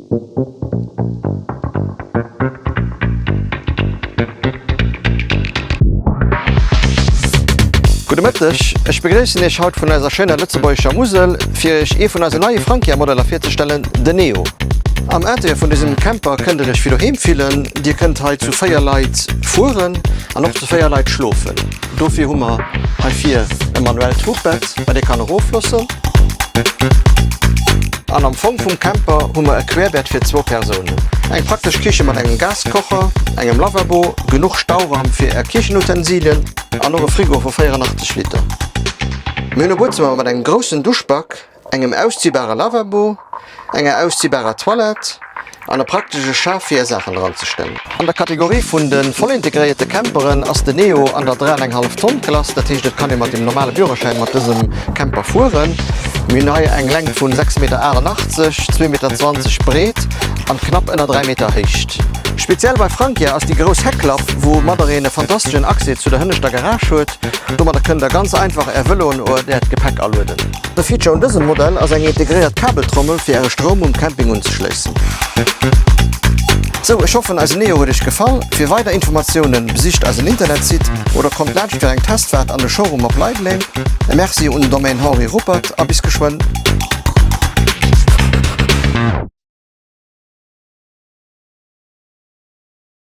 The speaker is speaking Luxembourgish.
Gudde Mëtteg, ech begréissen Iech haut vun eiser schéiner lëtzebuergescher Musel, fir Iech ee vun eisen neie Frankia-Modeller virzestellen, den Neo. Am Interieur vun dësem Camper kënnt Dir Iech wéi doheem fillen. Dir kënnt hei zu 4 Leit fueren an och zu 4 Leit schlofen. Dofir hu mer hei vir e manuellt Hubbett, wat ee kann erofloossen. An am Fong vum Camper hu mer e Querbett fir zwou Persounen. Eng praktesch Kiche mat engem Gaskocher, engem Lavabo, genuch Stauraum fir är Kichenutensilien an och e Frigo vu 84 Liter. Mir hunn e Buedzëmmer mat engem groussen Duschback, engem auszibare Lavabo, enger auszibbarer Toilette an e praktesche Schaf fir är Saachen dran ze stellen. An der Kategorie vun de vollintegréierte Camperen ass de Neo an der 3,5 Tonn Klass, dat heescht et kann ee mat dem normale Bürgerschäin mat dësem Camper fueren. Mir hunn hei eng Längt vun 6,88 Meter, 2,20 Meter breet an knapp ënner 3 Meter Héicht. Speziell bei Frankia ass déi grouss Heckklapp, woumadder een e fantasteschen Accès zu der hënneschter Garage huet. Domadder kënnt der ganz einfach är Vëloen oder äert Gepäck alueden. E Feature un dësem Modell ass eng integréiert Kabeltrommel fir äre Stroum um Camping unzeschléissen. Sou, ech hoffen eisen Neo huet iech gefall. Fir weider Informatiounen besicht eisen Internetsite oder kommt laanscht fir eng Testfahrt an de Showroom op Leideleng. E Merci un den Domaine Henri Ruppert a bis geschwënn.